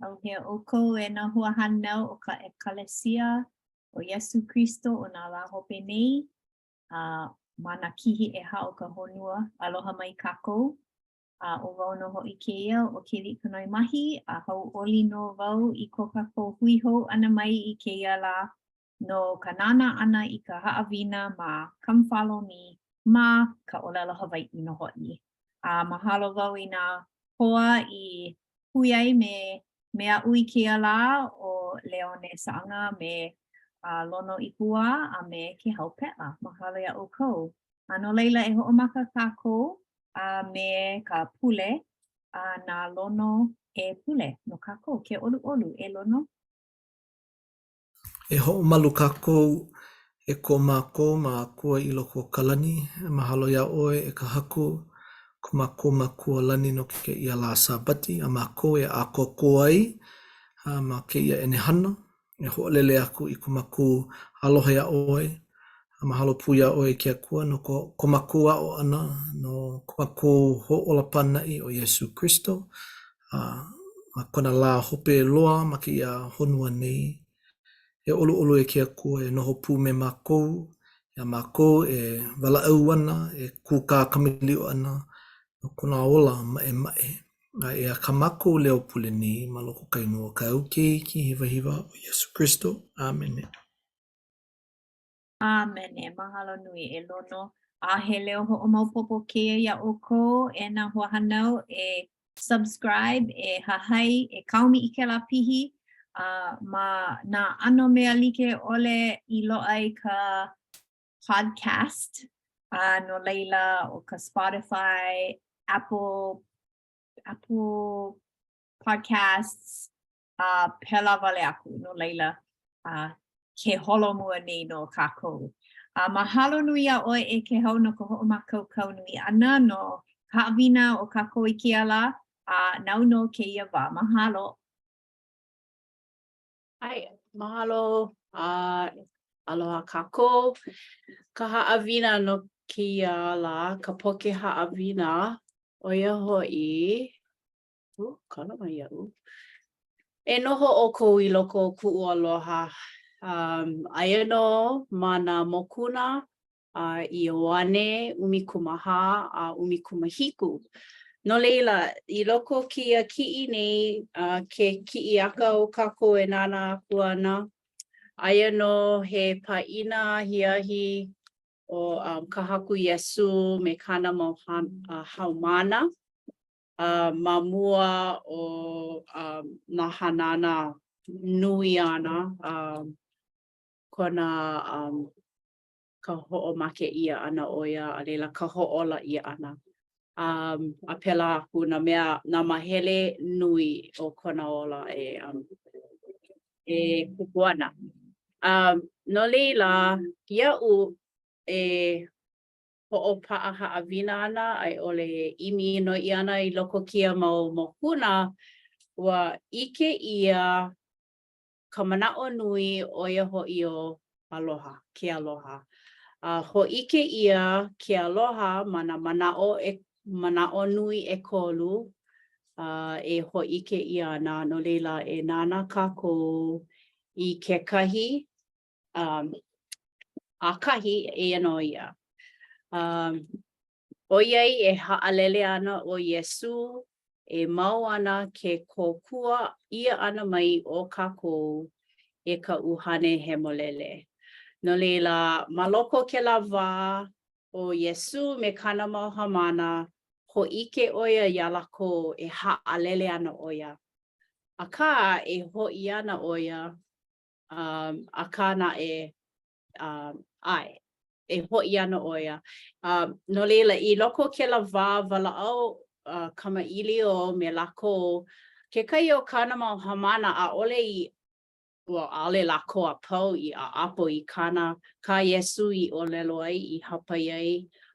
ʻAuhea ʻoukou e nā hoahānau o ka ʻEkalesia o Iesū Kristo o nā lā hope nei, a ma nā kihi ʻehā o ka honua, aloha mai kākou. A ʻo wau nō hoʻi kēia ʻo Keliʻikanoe Mahi, a hauʻoli nō wau i ko kākou hui hou ʻana mai i kēia lā no ka nānā ʻana i ka haʻawina ma Come Follow Me ma ka ʻōlelo Hawaiʻi nō hoʻi. A mahalo wau i nā hoa i hui ai me me aʻu i kēia lā ʻo Leone Saʻanga me Lono Ipuā a me Kehau Peʻa. Mahalo iā ʻoukou. A no laila e hoʻomaka kākou a me ka pule a na Lono e pule no kākou. Ke ʻoluʻolu, e Lono. E hoʻomalu kākou e ko mākou Makua i loko o ka lani. Mahalo iā ʻoe e ka Haku, ko mākou Makua lani no kēia lā Sābati a mākou e ʻākoakoa ai ma kēia ʻenehana e hoʻolele aku i ko mākou aloha iā ʻoe. A mahalo pū iā ʻoe e ke Akua no ko, ko mākou aʻo ʻana no ko mākou Hoʻōla Pānaʻi ʻo Iesū Kristo a ma kona lā hope loa ma kēia honua nei. E ʻoluʻolu e ke Akua e noho pū me mākou, iā mākou e walaʻau ana, e kūkā kamaʻilio ana no kona ola maʻemaʻe. A eia kā mākou leo pule nei ma loko o ka inoa o kāu Keiki hiwahiwa ʻo Iesū Kristo. ʻĀmene. ʻĀmene. Mahalo nui e Lono. A he leo hoʻomaopopo kēia iā ʻoukou e nā hoahānau e subscribe, e hahai, e kaomi i kēlā pihi a ma nā ʻano mea like ʻole i loaʻa ai ka podcast. A no laila, ʻo ka Spotify, Apple, Apple Podcasts, a pēlā wale aku. No laila, a ke holomua nei nō kākou. A mahalo nui iā ʻoe e Kehau no ka hoʻomākaukau nui ʻana no ka haʻawina o kākou i kēia lā, a nāu nō kēia wā. Mahalo. ʻAe, mahalo a aloha kākou. Ka haʻawina no kēia lā, ka poke haʻawina, ʻo ia hoʻi, Uh, kala mai iaʻu. E noho ʻoukou i loko o kuʻu aloha. Um, aia nō ma nā mokuna a uh, Ioane 14 a 17. No laila, i loko o kēia kiʻi nei, uh, ke kiʻi aka o kākou e nānā aku ana, aia nō he pāʻina ahiahi o um, ka Haku Iesū me kāna mau uh, haumāna. uh, ma mua o um, nā hanana nui āna, um, kona um, ka hoʻomake ʻia ʻana o ia, a laila ka hoʻōla ʻia ʻana. Um, a pēlā aku nā mea, nā mahele nui o kona ola e, um, e kupu ana. Um, no laila, iaʻu e hoʻopaʻa haʻawina ana a i ʻole e ʻimi noiʻi ana i loko o kēia mau mokuna, ua ʻike ʻia ka manaʻo nui ʻo ia hoʻi ʻo aloha, ke aloha. A hōʻike ʻia ke aloha ma nā manaʻo e, manaʻo nui ʻekolu a e hōʻike ʻia ana, no laila e nānā kākou i kekahi Um, ʻakahi, eia nō ia. Um, ʻoiai e haʻalele ana ʻo Iesū, e mau ana ke kōkua ʻia ʻana mai o kākou e ka ʻUhane Hemolele. No laila, ma loko o kēlā wā o Iesū me kāna mau haumāna, hōʻike ʻo ia iā lākou e haʻalele ana ʻo ia. Akā, e hoʻi ana ʻo ia Um, akā naʻe, um, ʻae, e hoʻi ana ʻo ia. Um, no laila, i loko o kēlā wā walaʻau uh, kamaʻilio me lākou, kekahi o kāna mau haumāna ʻaʻole i ua ʻaʻole lākou a pau i ʻaʻapo i kāna, kā Iesū i ʻōlelo ai, i hāpai ai,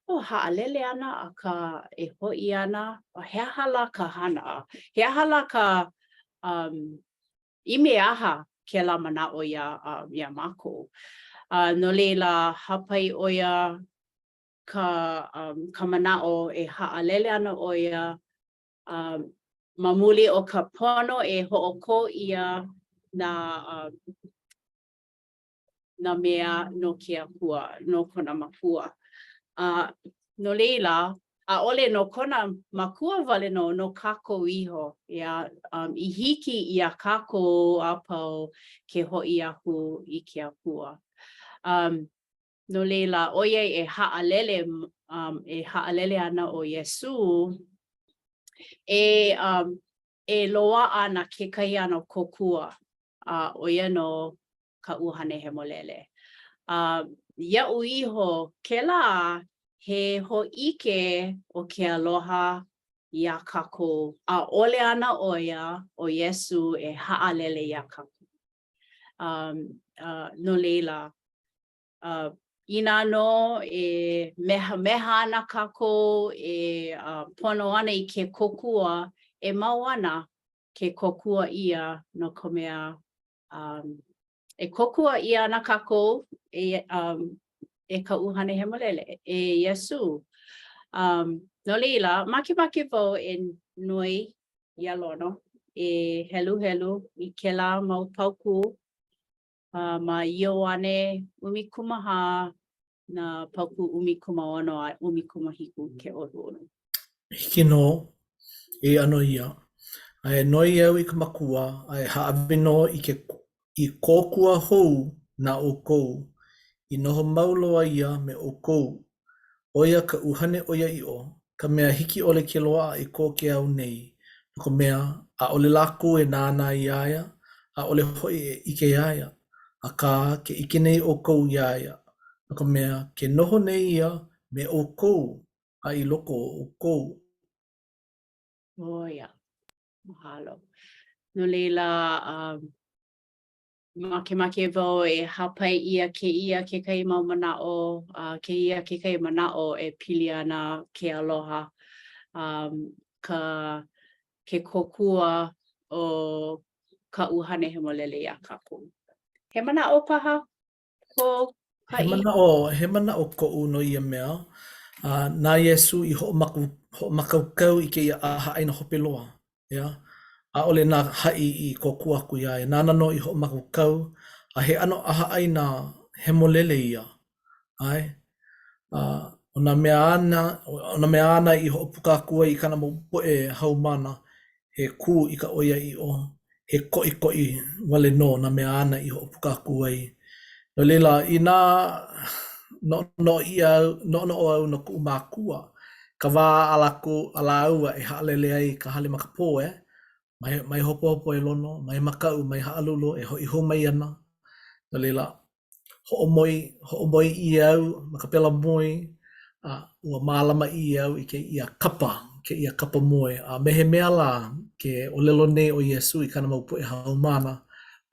oh, haʻalele ana, akā e hoʻi ana, he aha lā ka hana? He aha lā ka, um, I mea aha kēlā manaʻo iā, uh, iā mākou? Uh, no laila, hāpai ʻo ia ka, um, ka manaʻo e haʻalele ana ʻo ia, um, Ma muli o ka pono e hoʻokō ʻia nā um, nā mea no ke Akua, no kona makua. A no laila, ʻaʻole no kona makua wale nō, no kākou iho, yeah, um, i hiki iā kākou a pau ke hoʻi aku i ke Akua. Um, no laila, ʻoiai e haʻalele, um, e haʻalele ana ʻo Iesū, e, um, e loaʻa ana kekahi ʻano kōkua, a ʻo ia nō ka ʻUhane Hemolele. A iaʻu iho kēlā he hōʻike o ke aloha iā kākou, ʻaʻole ana ʻo ia, ʻo Iesū, e haʻalele iā kākou. Um, uh, no laila, uh, inā nō e mehameha ana kākou, e uh, pono ana i ke kōkua, e mau ana ke kōkua ʻia no ka mea, um, e kōkua ʻia ana kākou e, um, e ka ʻUhane Hemolele, e Iesū. Um, no laila, makemake wau e noi iā Lono e heluhelu i kēlā mau paukū uh, ma Ioane 14, nā paukū 16 a 17 ke ʻoluʻolu. Hiki nō i ʻano ia. A e noi au i ka Makua, a e hāʻawi nō i ke i kōkua hou na ʻoukou, i noho mau loa ia me ʻoukou, ʻo ia ka ʻUhane ʻoiaʻiʻo, ka mea hiki ʻole ke loaʻa i ko ke ao nei, no ka mea, ʻaʻole lākou e nānā iā ia, ʻaʻole hoʻi e ʻike iā ia, akā, ke ʻike nei ʻoukou iā ia, no ka mea, ke noho nei ia me ʻoukou a i loko o ʻoukou. ʻO ia. Mahalo. No laila, um, makemake wau e hāpai ʻia kēia kekahi mau manaʻo, uh, kēia kekahi manaʻo e pili ana ke aloha, um, ka, ke kōkua o ka ʻUhane Hemolele iā kākou. He manaʻo paha ko He manaʻo, he manaʻo koʻu no ia mea, a na Iesū i hoʻomaku, hoʻomākaukau i kēia ʻahaʻaina hope loa, ʻeā? ʻAʻole na haʻi i kōkua aku iā ia, nāna nō i hoʻomākaukau, a he ʻano ʻahaʻaina hemolele ia, ʻae? A ʻo nā mea āna, ʻo nā mea āna i hoʻopuka aku ai i kāna mau poʻe haumāna, he kū i ka ʻoiaʻiʻo, he koʻikoʻi wale nō nā mea āna i hoʻopuka aku ai. No laila, inā noʻonoʻo ʻia au, noʻonoʻo au no kuʻu mākua, ka wā a lākou, a lāua e haʻalele ai i ka hale makapō, eh? Mai, mai hopohopo e Lono, mai makaʻu, mai haʻalulu, e hoʻi hou mai ana. No laila, hoʻomoe, hoʻomoe ʻia au ma ka pela moe, a ua mālama ʻia au i kēia kapa, kēia kapa moe. A me he mea lā, ke ʻōlelo nei ʻo Iesū i kāna mau poʻe haumāna,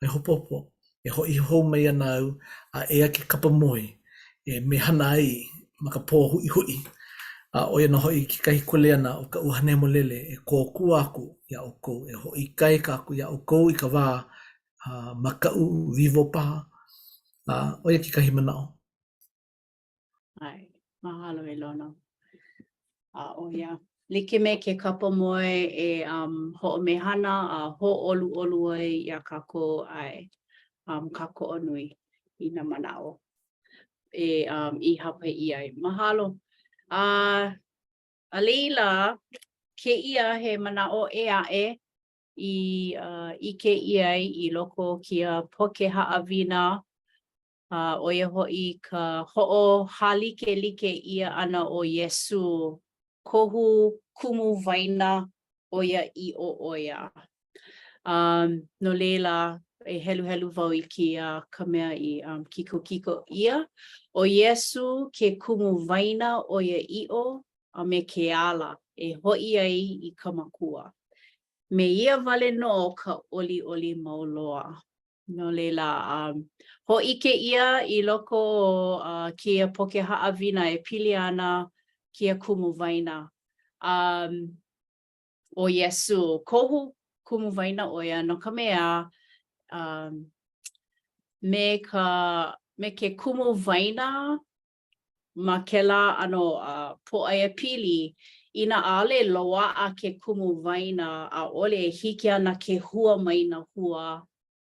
mai hopohopo, e hoʻi hou mai ana au, a eia ke kapa moe e mehana ai ma ka pō huʻihuʻi. A ʻo ia nō hoʻi kekahi kuleana o ka ʻUhane Hemolele e kōkua aku iā ʻoukou, e hoʻoikaika aku iā ʻoukou i ka wā a makaʻu wiwo paha, a ʻo ia kekahi manaʻo. ʻAe, mahalo e Lono. A ʻo ia, like me ke kapa moe e um, hoʻomehana a hōʻoluʻolu ai iā kākou, ʻae, um, kākoʻo nui i nā manaʻo e um, i hāpai ʻia ai. Mahalo. A uh, a laila, kēia he manaʻo ʻē aʻe i ʻike ʻia ai i loko o kēia poke haʻawina, a ʻo ia hoʻi ka hoʻohālikelike ʻia ʻana o Iesū, kohu kumu waina ʻoiaʻiʻo ʻo ia. Um, no laila, e heluhelu wau i kēia ka mea i um, kikokiko ʻia. ʻO Iesū ke kumu waina ʻoiaʻiʻo a me ke ala e hoʻi ai i ka Makua. Me ia wale nō ka ʻoliʻoli mau loa. No laila, um, hōʻike ʻia i loko o uh, kēia poke haʻawina e pili ana kēia kumu waina. Um, ʻo Iesū, kohu kumu waina ʻo ia no ka mea, um, me ka, me ke kumu waina ma kēlā ʻano uh, pōʻaiapili. Inā ʻaʻole loaʻa ke kumu waina, ʻaʻole e hiki ana ke hua mai nā hua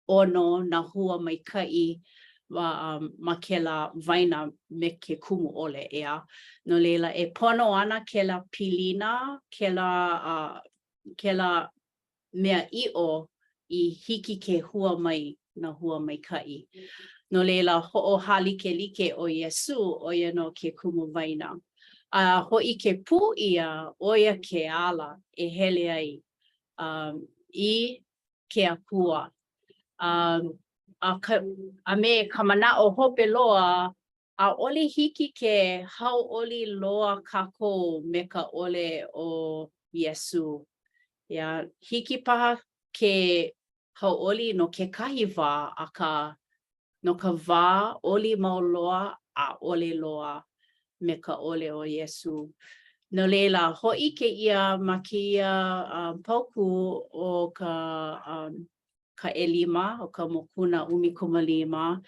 ʻono, nā hua maikaʻi ma, um, ma kēlā waina me ke kumu ʻole, ʻeā? No laila, e pono ana kēlā pilina, kēlā, uh, kēlā mea ʻiʻo i hiki ke hua mai nā hua maikaʻi. No laila, hoʻohālikelike ʻo Iesū, ʻo ia nō ke kumu waina. A hōʻike pū ʻia, ʻo ia ke ala e hele ai um, i ke Akua. Um, a, ka, a me ka manaʻo hope loa, ʻaʻole hiki ke hauʻoli loa kākou me ka ʻole o Iesū. ʻEā, hiki paha ke hauʻoli no kekahi wā, akā, no ka wā ʻoli mau loa, ʻaʻole loa me ka ʻole o Iesū. No laila, hōʻike ʻia ma kēia um, paukū o ka um, ka ʻelima o ka mokuna 15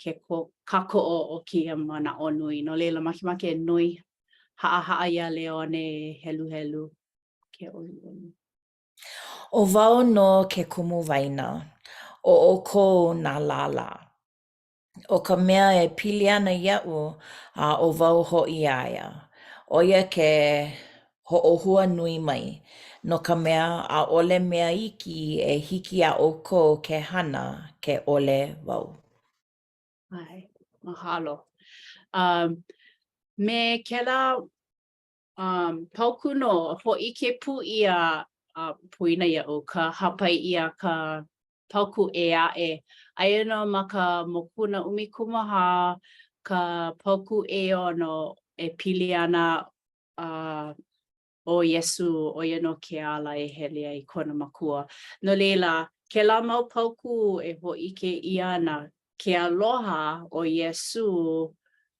ke kākoʻo o kēia manaʻo nui. No laila, makemake e noi haʻahaʻa iā Leone e heluhelu ke ʻoluʻolu. ʻO wau nō ke kumu waina, ʻo ʻoukou nā lālā. ʻO ka mea e pili ana iaʻu, a ʻo wau hoʻi iā ia, ʻo ia ke hoʻohua nui mai, no ka mea, ʻaʻole mea iki e hiki iā ʻoukou ke hana ke ʻole wau. ʻAe, mahalo. Um, me kēlā um, paukū nō, hōʻike pū ʻia, uh, poina iaʻu, ka hāpai ʻia ka paukū ʻē aʻe. Aia nō ma ka mokuna 14 ka paukū ʻeono e pili ana uh, ʻo Iesū, ʻo ia nō ke ala e hele ai i kona makua. No laila, kēlā mau paukū e hōʻike ʻia ana ke aloha o Iesū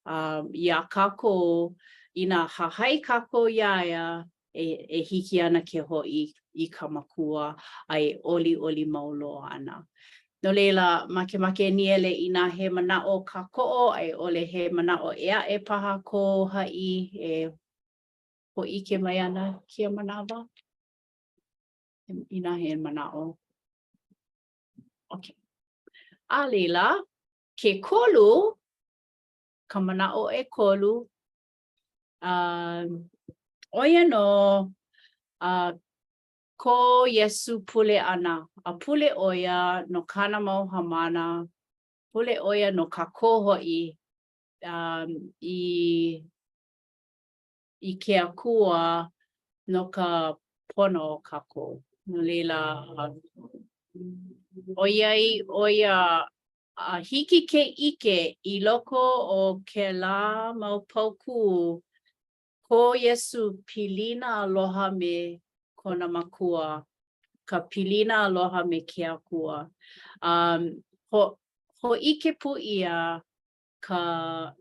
uh, iā kākou, inā hahai kākou iā ia, e, e hiki ana ke hoʻi i ka makua a e ʻoliʻoli mau loa ana. No laila, makemake Niele inā he manaʻo kākoʻo a i ʻole he manaʻo ʻē aʻe paha ko haʻi e hōʻike mai ana kēia manawa? Inā he manaʻo. Okay. A laila, ke kolu, ka manaʻo ʻekolu, uh, ʻo ia nō uh, ko Iesū pule ʻana, a pule ʻo ia no kāna mau haumāna, pule ʻo ia no kākou hoʻi um, i, i ke Akua no ka pono o kākou. No laila, ʻoiai ʻo ia A hiki ke ʻike i loko o kēlā mau paukū ko Iesū pilina aloha me kona makua, ka pilina aloha me ke Akua. Um, ho, hōʻike pū ʻia ka,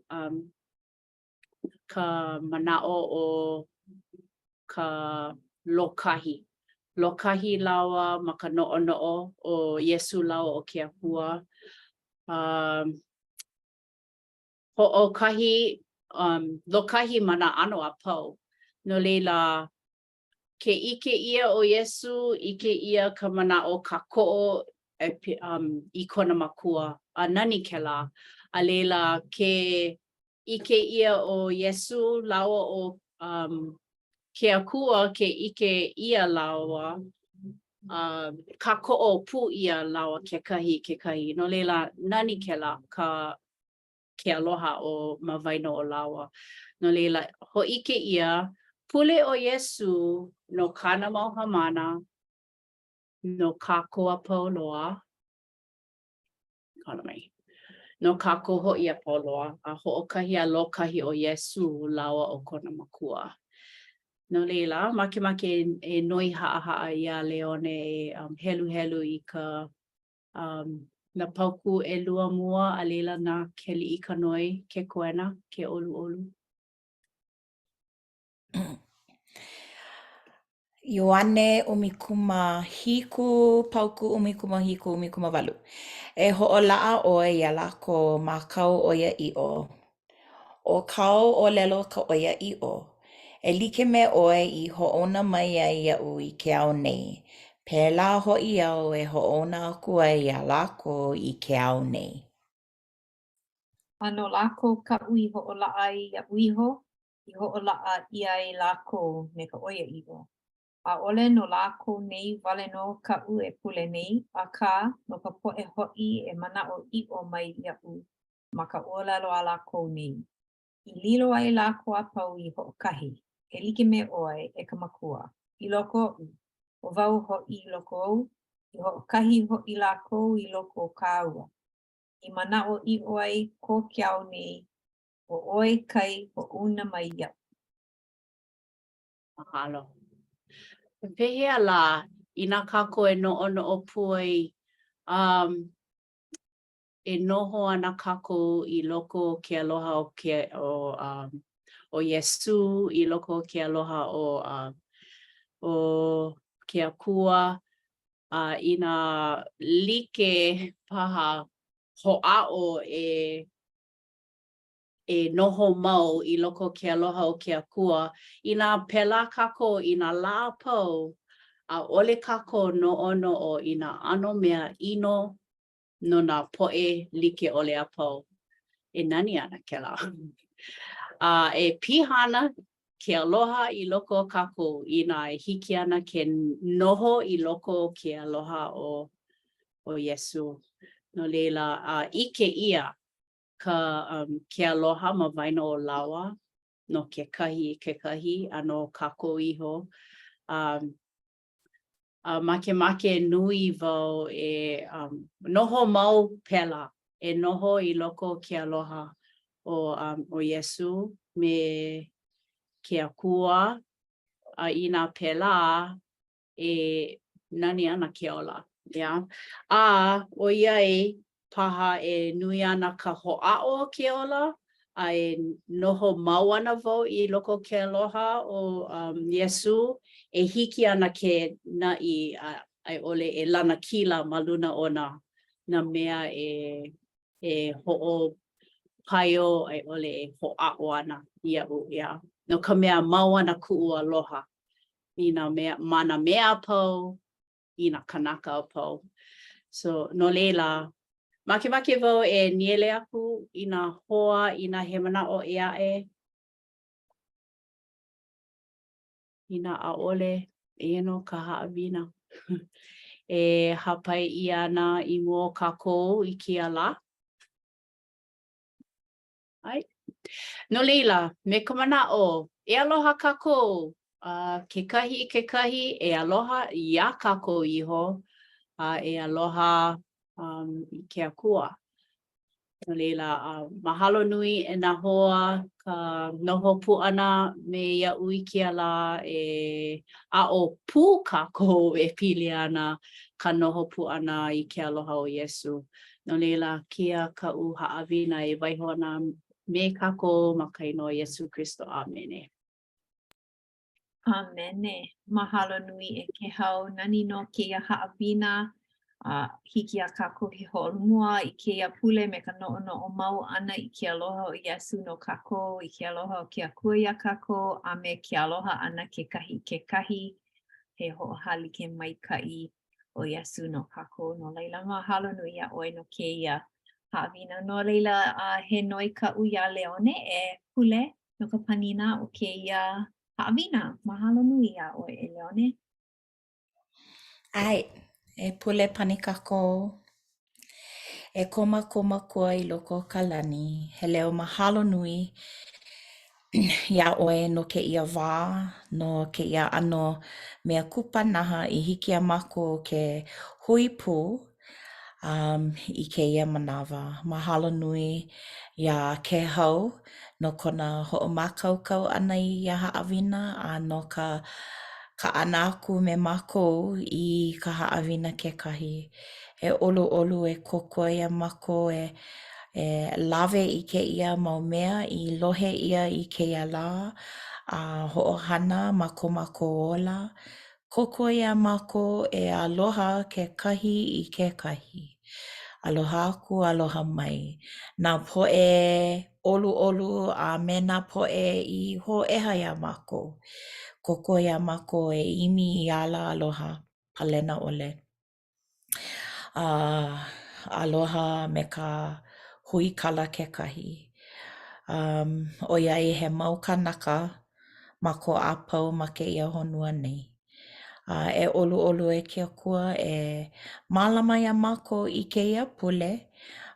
um, ka manaʻo o ka lōkahi. Lōkahi lāua ma ka noʻonoʻo ʻo Iesū lāua ʻo ke Akua. Um, hoʻokahi, um, lōkahi ma nā ʻano a pau. No laila, ke ʻike ʻia ʻo Iesū, ʻike ʻia ka manaʻo kākoʻo e, um, i kona makua, a nani kēlā. A laila, ke ʻike ʻia ʻo Iesū lāua ʻo um, ke Akua, ke ʻike ʻia lāua, uh, kākoʻo pū ʻia lāua kekahi i kekahi. No laila, nani kēlā ka ke aloha o ma waena o lāua. No laila, hōʻike ʻia, pule ʻo Iesū no kāna mau haumāna, no kākou a pau loa, Kala mai. No kākou hoʻi a pau loa, a hoʻokahi a lōkahi ʻo Iesū lāua ʻo kona makua. No laila, makemake e noi haʻahaʻa iā Leone e um, heluhelu i ka um, nā paukū ʻelua mua, a laila na Keliʻikanoe ke koena, ke ʻoluʻolu. Ioane 17, paukū 17, 18. E hoʻolaʻa ʻoe iā lākou ma kāu ʻoiaʻiʻo, ʻO kāu ʻōlelo ka ʻoiaʻiʻo. E like me ʻoe i hoʻouna mai ai iaʻu i ke ao nei, pēlā hoʻi au e hoʻouna aku ai iā lākou i ke ao nei. A no lākou kaʻu i hoʻolaʻa ai iaʻu iho, i hoʻolaʻa ʻia ai lākou me ka ʻoiaʻiʻo. ʻAʻole no lākou nei wale nō kaʻu e pule nei, akā, no ka poʻe hoʻi e manaʻoʻiʻo mai iaʻu ma ka ʻōlelo a lākou nei, i lilo ai lākou a pau i hoʻokahi, e like me ʻoe, e ka Makua, i loko oʻu, ʻo wau hoʻi i loko ou, i hoʻokahi hoʻi lākou i loko o kāua. I manaʻoʻiʻo ai ko ke ao nei, ʻo ʻoe kai hoʻouna mai iaʻu. Mahalo. Pehea lā, inā kākou e noʻonoʻo pū ai, um, e noho ana kākou i loko o ke aloha o ke o um, o Iesū, i loko o ke aloha o um, o ke Akua, a inā like paha hoʻāʻo e e noho mau i loko o ke aloha o ke Akua, inā pēlā kākou i nā lā a pau, ʻaʻole kākou noʻonoʻo i nā ʻano mea ʻino no nā poʻe like ʻole a pau. E nani ana kēlā. A e piha ana ke aloha i loko o kākou inā e hiki ana ke noho i loko o ke aloha o o Iesū. No laila, a ʻike ʻia ka um, ke aloha ma waena o lāua no kekahi i kekahi a no kākou iho. Um, a makemake nui wau e um, noho mau pēlā, e noho i loko o ke aloha o, um, o Iesū me ke Akua, a inā pēlā, e nani ana ke ola, yeah? A ʻoiai paha e nui ana ka hoʻāʻo o ke ola, a e noho mau ana wau i loko o ke aloha o um, Iesū, e hiki ana ke naʻi a, a i ʻole e lanakila ma luna o nā, nā mea e, e hoʻopaio a i ʻole e hoʻāʻo ana iaʻu, yeah. No ka mea, mau ana kuʻu aloha i nā mea, ma nā mea a pau, i nā kānaka a pau. So, no laila, makemake wau e nīele aku i nā hoa inā he manaʻo ʻē aʻe. Inā ʻaʻole, eia nō ka haʻawina e hāpai ʻia ana i mua o kākou i kēia lā. ʻAe. No laila, me ka manaʻo, e aloha kākou, a kekahi i kekahi, e aloha iā kākou iho, a e aloha um, i ke Akua. No laila, uh, mahalo nui e nā hoa ka noho pū ʻana me iaʻu i kēia lā e aʻo pū kākou e pili ana ka noho pū ʻana i ke aloha o Iesū. No laila, kēia kaʻu haʻawina e waiho ana me kākou ma ka inoa o Iesū Kristo. ʻĀmene. ʻĀmene. Mahalo nui e Kēhau. Nani nō kēia haʻawina. A hiki iā kākou ke holomua i kēia pule me ka noʻonoʻo mau ʻana i ke aloha o Iesū no kākou, i ke aloha o ke Akua iā kākou, a me ke aloha ʻana kekahi i kekahi. He hoʻohālike maikaʻi ʻo Iesū no kākou. No laila, mahalo nui iā ʻoe no kēia haʻawina. No laila, a he noi kaʻu iā Leone e pule no ka panina o kēia haʻawina. Mahalo nui iā ʻoe, e Leone. ʻAe, e pule pani kākou. E ko mākou Makua i loko o ka lani, he leo mahalo nui iā ʻoe no kēia wā, no kēia ʻano mea kupanaha i hiki iā mākou ke hui pū um, i kēia manawa. Mahalo nui iā Kēhau no kona hoʻomākaukau ʻana i ia haʻawina a no ka kaʻana aku me mākou i ka haʻawina kekahi. E ʻoluʻolu e kōkua iā mākou e e lawe i kēia mau mea i lohe ʻia i kēia lā a hoʻohana ma ko mākou ola. Kōkua iā mākou e aloha kekahi i kekahi. Aloha aku, aloha mai. Nā poʻe. ʻoluʻolu a me nā poʻe i hōʻeha iā mākou. Kōkua iā mākou e ʻimi i ala aloha palena ʻole. A aloha me ka huikala kekahi. Um, ʻoiai he mau kānaka mākou a pau ma kēia honua nei. A e ʻoluʻolu e ke Akua e mālama iā mākou i kēia pule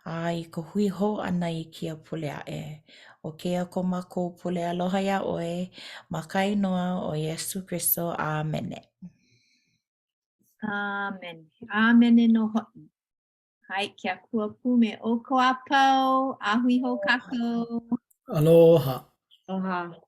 a i ka hui hou ʻana i kēia pule aʻe. ʻO kēia ko mākou pule aloha iā ʻoe ma ka inoa ʻo Iesū Kristo. ʻĀmene. ʻĀmene. ʻĀmene nō hoʻi. Hai, ke Akua pū me ʻoukou a pau. A hui hou kākou. Aloha. Aloha.